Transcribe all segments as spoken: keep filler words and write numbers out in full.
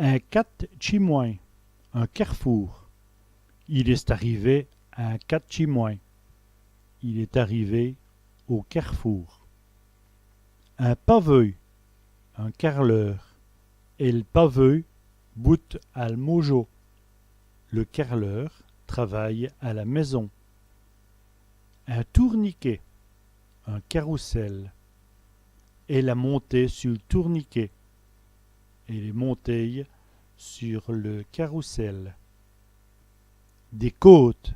In quate tchimwins, un carrefour. Il èst arivé à in quate tchimwins. Il est arrivé au carrefour. In paveû, un carreleur. El paveû boute al môjo. Le carreleur travaille à la maison. In tourniquèt, un carrousel. Èle a monté sul tourniquèt. Elle est montée sur le carrousel. Dès cautes,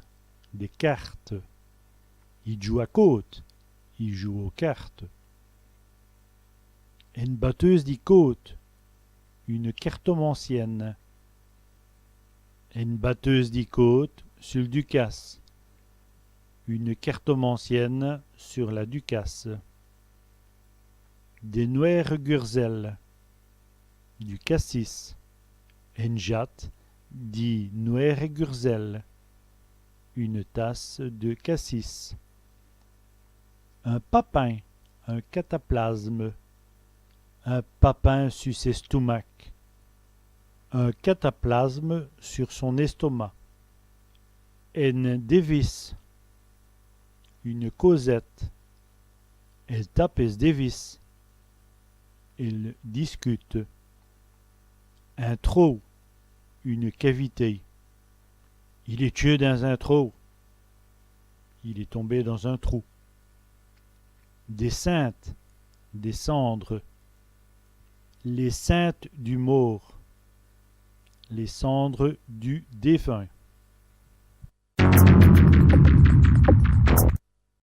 des cartes. I djoue a cautes, il joue aux cartes. Ène bateûse di cautes, une cartomancienne. Ène bateûse di cautes su l' ducasse. Une cartomancienne sur la ducasse. Dès nwâres gurzèles, du cassis. Ène jate di nwâres gurzèles, une tasse de cassis. In papin, un cataplasme. In papin su s' èstomac. Un cataplasme sur son estomac. Ène dèvisse, une causette. Èle tape ès' dèvisse. Elle discute. In trau, une cavité. Il èst tcheû dins in trau. Il est tombé dans un trou. Dès cindes, des cendres. Lès cindes du môrt. Les cendres du défunt.